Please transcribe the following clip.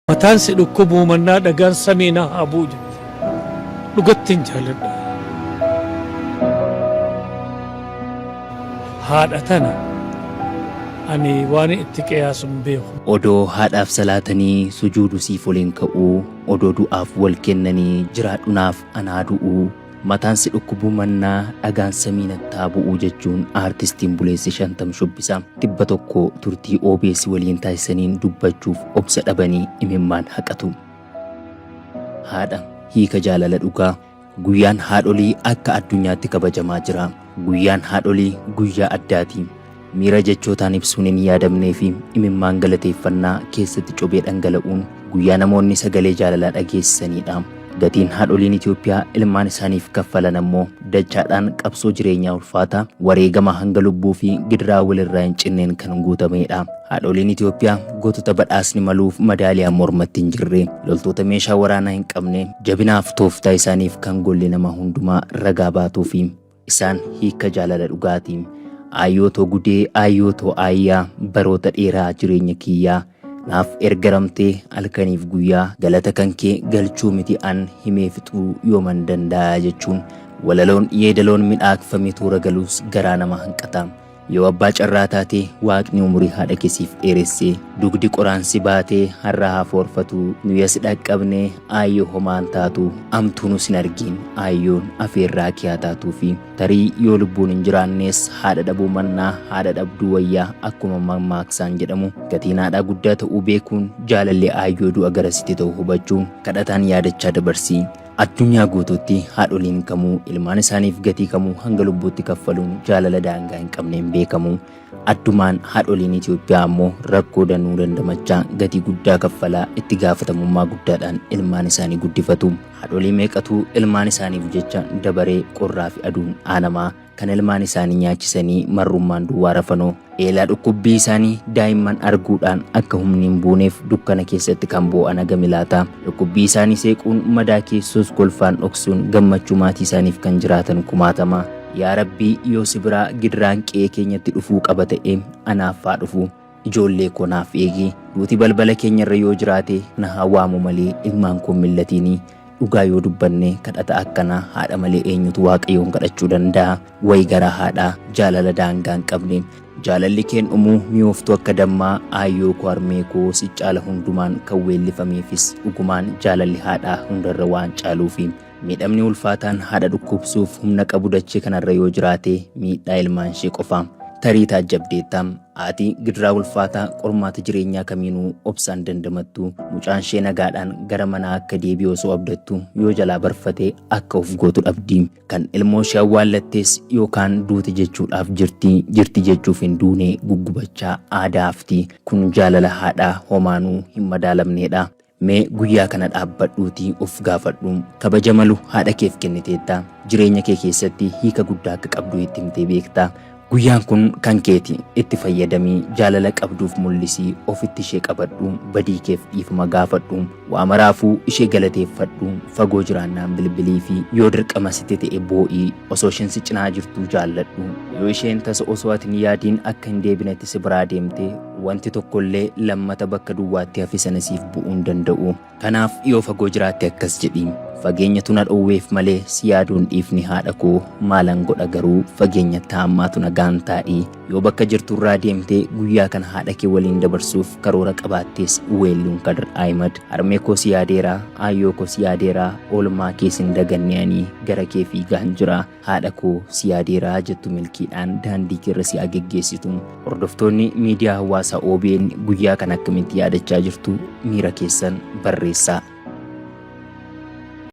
Mataan si dhukkubuu mannaa dhagaan samii na haa bu'u jette. Dhugattin jaaladha. Haadha tana ani waan itti qiyaasu hin beeku. Odoo haadhaaf salaatanii sujuudu siif ol hin ka'uu Odoo du'aaf wal kennanii jiraadhu naaf anaa du'uu Mataan si dhukkubuu mannaa dhagaan samii natti haa bu'uu jechuun aartistiin buleessi Shantam Shubbisaa tibba tokko turtii OBS waliin taasisaniin dubbachuuf obsa dhabanii imimmaan haqatu. Haadha, hiika jaalala dhugaa. Guyyaan haadholii akka addunyaatti kabajamaa jira. Guyyaan haadholii guyyaa addaati. Miira jechootaan ibsuun hin yaadamnee fi imimmaan galateeffannaa keessatti cobee dhangala'uun guyyaa namoonni sagalee jaalalaa dhageessisaniidha. Gatiin haadholiin Itoophiyaa ilmaan isaaniif kaffalan ammoo dachaadhaan qabsoo jireenyaa ulfaataa, wareegama hanga lubbuu fi gidiraa walirraa hin cinneen kan guutameedha. Haadholiin Itoophiyaa gootota badhaasni maluuf madaaliyaan mormatti hin jirre, loltoota meeshaa waraanaa hin qabne, jabinaaf tooftaa isaaniif kan golli nama hundumaa ragaa baatuufi. Isaan hiika jaalala dhugaati. Aayyoo too gudee aayyoo too aayyaa baroota dheeraa jireenya kiyyaa naaf ergaramtee alkaniif guyyaa galata kan kee galchuu miti an himee fixuu yooman danda'aa jechuun walaloon yeedaloon midhaagfame toora galuus garaa nama hanqata. Yoo abbaa carraa taate waaqni umurii haadha kee siif dheeresse dugdi qoraan si baatee har'a haa foorfatu nuyi as dhaqqabne aayyoo homaan taatu amtuu nus hin argiin aayyoon afeerraa kee haa taatuufi tarii yoo lubbuun hin jiraannes haadha dhabuu mannaa haadha dhabduu wayyaa akkuma mammaaksaan jedhamu gatiin haadhaa guddaa ta'uu beekuun jaalalli aayyoo du'a garasitti ta'u hubachuun kadhataan yaadachaa dabarsi. Addunyaa guutuutti haadholiin kamuu ilmaan isaaniif gatii kamuu hanga lubbuutti kaffaluun jaalala daangaa hin qabneen beekamu. Addumaan haadholiin Itoophiyaa ammoo rakkoo danuu dandamachaa gatii guddaa kaffalaa itti gaafatamummaa guddaadhaan ilmaan isaanii guddifatu. Haadholii meeqatu ilmaan isaaniif jecha dabaree qorraa fi aduun dhaanamaa kan ilmaan isaanii nyaachisanii marrummaan duwwaa rafanoo eelaa dhukkubbii isaanii daa'imman arguudhaan akka humni hin buuneef dukkana keessatti kan boo'an hagami laata? Dhukkubbii isaanii seequun madaa keessoos kolfaan dhoksuun gammachuu maatii isaaniif kan jiraatan kumaatama. Yaa Rabbii yoo si biraa gidiraan qe'ee keenyatti dhufuu qaba ta'e anaaf haa dhufu. Ijoollee koo naaf eegi. Duuti balbala keenyarra yoo jiraate na haa waamu malee ilmaan koo hin millatiini. Dhugaa yoo dubbanne kadhata akkanaa haadha malee eenyutu Waaqayyoon kadhachuu danda'a? Wayi garaa haadhaa, jaalala daangaa hin qabne. Jaalalli keen dhumuu mi'ooftuu akka dammaa aayyoo koo harmee koo si caala hundumaan kan weellifameefis dhugumaan jaalalli haadhaa hundarra waan caaluufi. Miidhamni ulfaataan haadha dhukkubsuuf humna qabu dachee kanarra yoo jiraate miidhaa ilmaanshee qofa. Tarii taajjabdeetta. Haati gidiraa ulfaataa qormaata jireenyaa kamiinuu obsaan dandamattu mucaanshee nagaadhaan gara manaa akka deebi'u osoo abdattu yoo jalaa barfate akka of gootu dhabdi. Kan ilmooshee awwaallattes yookaan duute jechuudhaaf jirti, jirti jechuuf hin duune guggubachaa aadaa hafti. Kun jaalala haadhaa homaanuu hin madaalamneedha. Mee guyyaa kana dhaabbadhuutii of gaafadhu. Kabaja malu haadha keef kenniteetta. Jireenya kee keessatti hiika guddaa akka qabdu itti himtee beekta. Guyyaan kun kan keeti. Itti fayyadami, jaalala qabduuf mul'isi, ofitti ishee qabadhu, badii keef dhiifama gaafadhu. Waa maraafuu ishee galateeffadhu, fagoo jiraannaan bilbiliifi, yoo dirqama sitti ta'e boo'i, osoo isheen si cinaa jirtuu jaalladhu. Yoo isheen tasa osoo ati hin yaadiin akka hin deebinetti si biraa deemte, Wanti tokkollee lammata bakka duwwaatti hafe sana siif bu'uu hin danda'u. Kanaaf yoo fagoo jiraatte akkas jedhi, Fageenyatu na dhowweef malee si yaaduu hin dhiifne haadha koo, maalan godha garuu fageenyatti haammaatu nagaan taa'i. Yoo bakka jirturraa deemtee guyyaa kana haadha kee waliin dabarsuuf karoora qabaattees weelluun Kadir Ahimad, Harmee koo si yaadeera, aayyoo koo si yaadeera, oolmaa kees hin daganne ani gara kee fiigaan jira. Haadha koo si yaadeera jettu milkiidhaan daandii keerra si haa geggeessitu. Hordoftoonni miidiyaa hawaasaa OBN guyyaa kana akkamitti yaadachaa jirtu miira keessan barreessaa.